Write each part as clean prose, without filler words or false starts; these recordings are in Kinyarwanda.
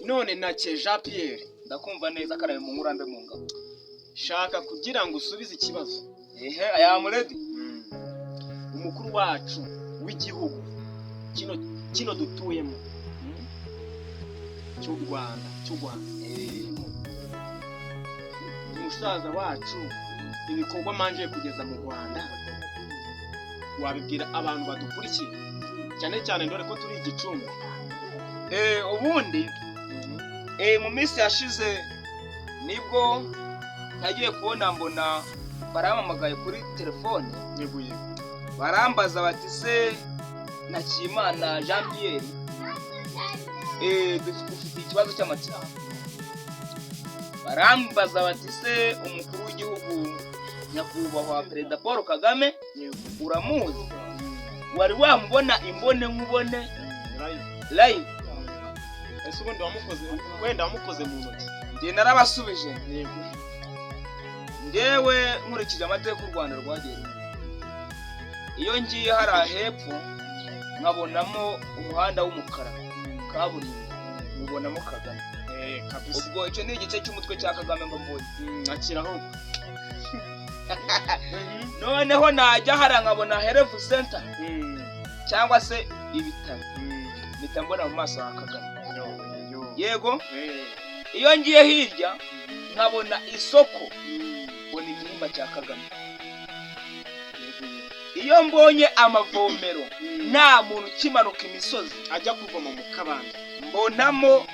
None Nake Jean Pierre, Ndakumva neza, karabe mu nkurambe mu ngabo. Shaka kugira ngo usubize ikibazo. Ehe, I am ready. Umukuru wacu w'igihugu kino dutuyemo cy'u Rwanda, umusaza wacu, ibikorwa manje kugeza mu Rwanda wabibwira abantu badukurikiye, cyane cyane dore ko turi igicumbi? Ubundi mu minsi yashize nibwo nagiye kubona mbona barampamagaye kuri telefone. Yego. Barambaza bati: "Se Ntakiyimana Jean Pierre, dufite ikibazo cy'amatsiko." Barambaza bati: "Se umukuru w'igihugu nyakubahwa Perezida Paul Kagame uramuzi? Wari wamubona imbone nkubone Live?" Live. Ese ubundi wamukoze, wenda wamukoze mu ntoki? Njye narabasubije. Yego. Njyewe nkurikije amateka u Rwanda rwagiye runyura, iyo ngiye hariya hepfo nkabonamo umuhanda w'umukara kaburimbo, mubonamo Kagame. Kabisa. Ubwo icyo ni igice cy'umutwe cya Kagame mba mbonye. Akiraho. Noneho najya hariya nkabona health center cyangwa se ibitaro, mpita mbona mu maso ha Kagame. Yo yo. Yego. Iyo ngiye hirya nkabona isoko, mbona igihimba cya Kagame. Iyo mbonye amavomero, nta muntu ukimanuka imisozi ajya kuvoma mu kabande, mbonamo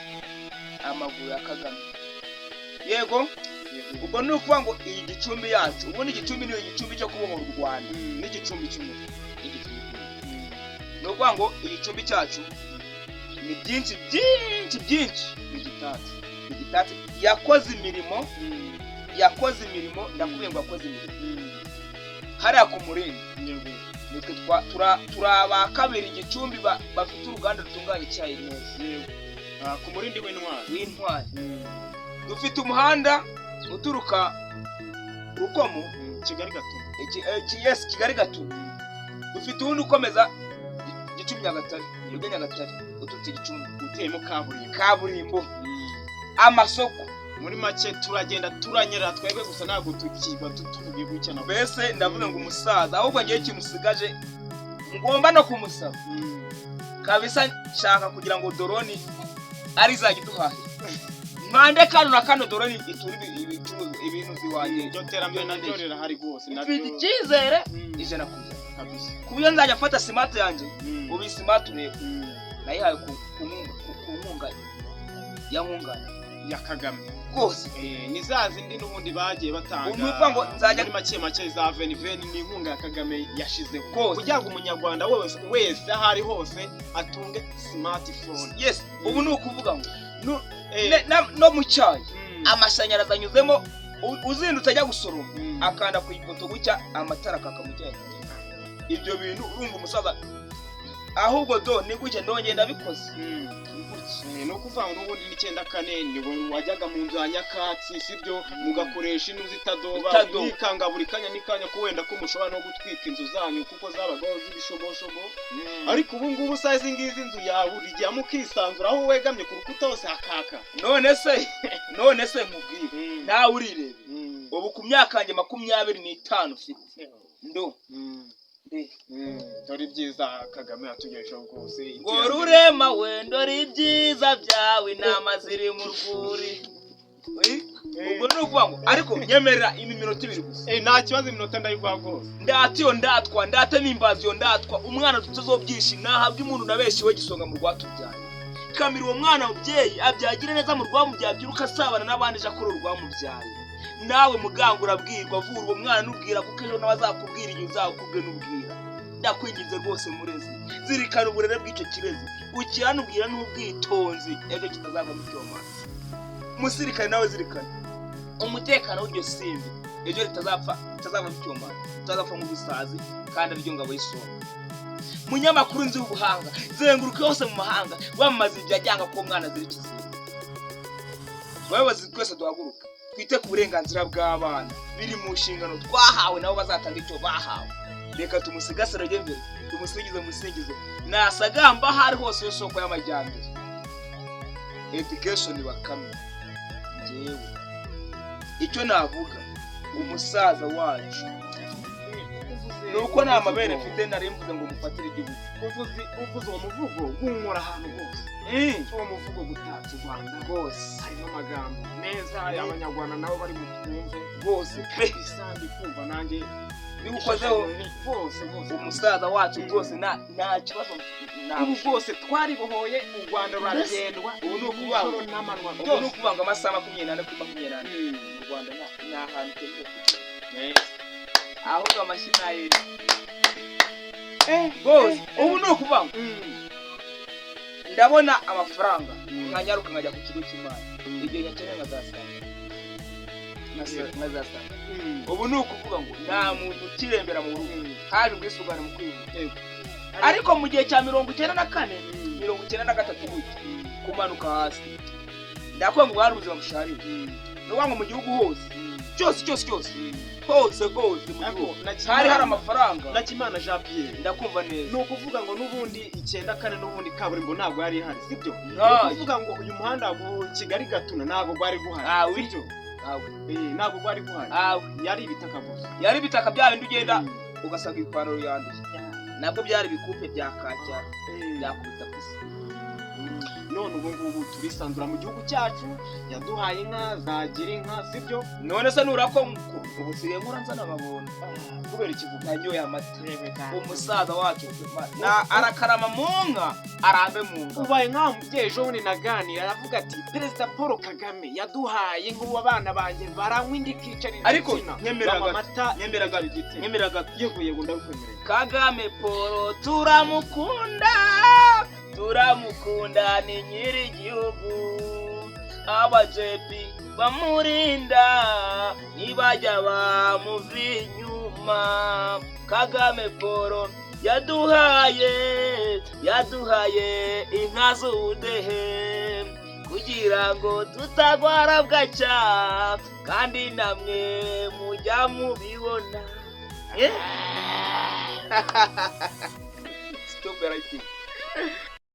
amaguru ya Kagame. Yego. Ubwo ni ukuvuga ngo iyi Gicumbi yacu, ubundi Gicumbi ni igicumbi cyo kubohora u Rwanda. N'igicumbi cy'umuco. Igicumbi cy'umuco. Ni ukuvuga ngo igicumbi cyacu ni byinshi byinshi byinshi. Igitatsi. Igitatsi. Yakoze imirimo, yakoze imirimo, ndakubwiye ngo yakoze imirimo hariya ku Murindi. Nitwe turi aba kabiri Igicumbi bafite uruganda rutunganya icyayi neza. Yego. Ah, ku Murindi w'Intwari. W'Intwari. Dufite umuhanda uturuka Rukomo. Kigali Gatuna. Yes, Kigali Gatuna. Dufite uwundi ukomeza Gicumbi Nyagatare, ujya Nyagatare uturutse Gicumbi. Uteyemo kaburimbo. Kaburimbo, amasoko. Muri make turagenda turanyerera twebwe gusa, ntabwo tukigwa tuvuge gutya na Mbese ndavuga ngo umusaza, ahubwo ngewe ikintu usigaje ngomba no kumusaba kabisa, nshaka kugira ngo drone ari izajya iduhahira mpande kano na kano, drone itura ibicuruzwa, ibintu ziwanjye. Iryo terambere naryo rirahari rwose naryo. Mfite icyizere 100%. Ku buryo nzajya mfata smart yanjye. Ubu iyi smart ureba nayihawe ku nkunga ya Nkunganire ya Kagame. Rwose. Ni za zindi n'ubundi bagiye batanga. Ubu ni ukuvuga ngo muri make make za veni veni, ni inkunga ya Kagame yashizeho Rwose. kugira ngo umunyarwanda wese wese aho ari hose atunge smartphone. Yes, ubu ni ukuvuga ngo no mu cyayi amashanyarazi anyuzemo, uzindutse ajya gusoroma, akanda ku ipoto gutya, amatara akaka mu cyayi. Ibyo bintu urumva umusaza, ahubwo do ni gutya ndongeye ndabikoze. Ni gutya. Ni ukuvuga ngo n'ubundi n'icyenda kane ni wajyaga mu nzu ya nyakatsi, sibyo? Mugakoresha inu zitadoba. Itadoba. Mwikanga buri kanya n'ikanya ko wenda ko mushobora no gutwika inzu zanyu kuko zabagaho z'ibishogoshogo. Ariko ubu ngubu saa izi ngizi inzu yawe urijyamo ukisanzura, aho wegamye ku rukuta hose hakaka. None se nkubwire, nawe urirebe, ubu ku myaka yanjye 25 mfite ndo nde. Dore ibyiza Kagame yatugejejeho rwose. Ngo Rurema we, ndore ibyiza byawe, intama ziri mu rwuri. Ubwo ni ukuvuga ngo, ariko nyemerera imi minota 2 gusa. Nta kibazo, iminota ndayiguha rwose. Ndata iyo ndatwa, ndata n'imbazi iyo ndatwa, umwana tutazobyishima nahabwa umuntu nabeshewe gisonga mu rwatubyaye. Kamira uwo mwana mubyeyi abyagire neza mu rwamubyaye, abyiruka asabana n'abandi, ejo akora urwamubyaye. Nawe muganga urabwirwa, avura uwo mwana n'ubwira, kuko ejo nawe azakubwira igihe uzakubwe n'ubwira. Ndakwinginze rwose murezi, zirikana uburere bw'icyo kirezi ukiranubwira n'ubwitonzi, ejo kitazavamo icyomanzi. Musirikare nawe zirikana umutekano w'iryo simbi, ejo ritazapfa, ritazavamo icyomanzi, ritazapfa nk'ubusazi kandi ariryo ngabo y'isonga. Munyamakuru nzi w'ubuhanga, zenguruka hose mu mahanga wamamaza ibyo ajyanga ko umwana azira ikizinga. Bayobozi twese duhaguruka twite ku burenganzira bw'abana, biri mu nshingano twahawe, nabo bazatanga icyo bahawe. Reka tumusigasire ajye mbere, tumusingize musingizo nasagamba aho ari hose, yo soko y'amajyambere. Education Bakame, njyewe icyo navuga, umusaza wacu, ni uko nta mabere mfite, nari mvuze ngo mufatire igihugu. Uvuze uwo muvugo gunkora ahantu hose. Uwo muvugo gutatse u Rwanda Rwose. harimo amagambo meza, Abanyarwanda nabo bari butwumve. Rwose pe. Kabisa, ndi kumva nanjye Bigukozeho. Rwose rwose. Umusaza wacu rwose nta kibazo Ubu rwose twaribohoye, u Rwanda ruragendwa. Ubu ni ukuvuga ngo- Nijoro n'amanywa Ubu ni byose. ukuvuga ngo amasaha 24 kuri 24 mu Rwanda nta hantu temewe kujya, ahubwo amashyi ni ayeri rwose. Ubu ni ukuvuga ngo ndabona amafaranga, nkanyaruka nkajya ku kigo cy'imari, igihe nyakeneye nkazasanga. Ubu ni ukuvuga ngo nta muntu ukirembera mu rugo, haje ubwisungane mu kwivuza. Ariko mu gihe cya 94, 93 gutya kumanuka hasi, ndakubwira ngo bwari ubuzima busharira. Ni ukuvuga ngo mu gihugu hose, cyose cyose cyose, hose hose mu gihugu hari amafaranga. Nakimana Jean Pierre. Ndakumva neza. Ni ukuvuga ngo n'ubundi 94 n'ubundi kaburimbo ntabwo yari ihari, sibyo? Ni Ntayo. ukuvuga ngo uyu muhanda wa Kigali Gatuna ntabwo gwari guhari. Awi. Sibyo? Awe. Ntabwo gwari guhari. Awe. Yari ibitaka gusa. Yari ibitaka bya bindi ugenda ugasanga ipantaro yanduye, nabwo byari ibikupe bya kacya byakubita pusi. None ubu ngubu turisanzura mu gihugu cyacu, yaduhaye inka zagira inka, sibyo? None se nurako ubu nsigaye nkora nzana amabondo? Kubera ikivugo. Nanyoye amata. Umusaza wacu na arakarama mu nka, arambe mu nka. Ubaye nk'aho mubyeyi ejo bundi naganira aravuga ati: "Perezida Paul Kagame yaduhaye nk'ubu, abana banjye baranywa indi ikicarira Ariko igitsina, nyemera banywa gato. amata Nyemera gato. igitsina." Nyemera gato. Yego yego, ndabikwemerera. Kagame Paul turamukunda, turamukunda, ni nyiri igihugu. Abajepi bamurinda ntibajya bamuva inyuma. Kagame Paul yaduhaye inka z'ubudehe kugira ngo tutagwara bwacya, kandi namwe mujya mubibona. Stop writing.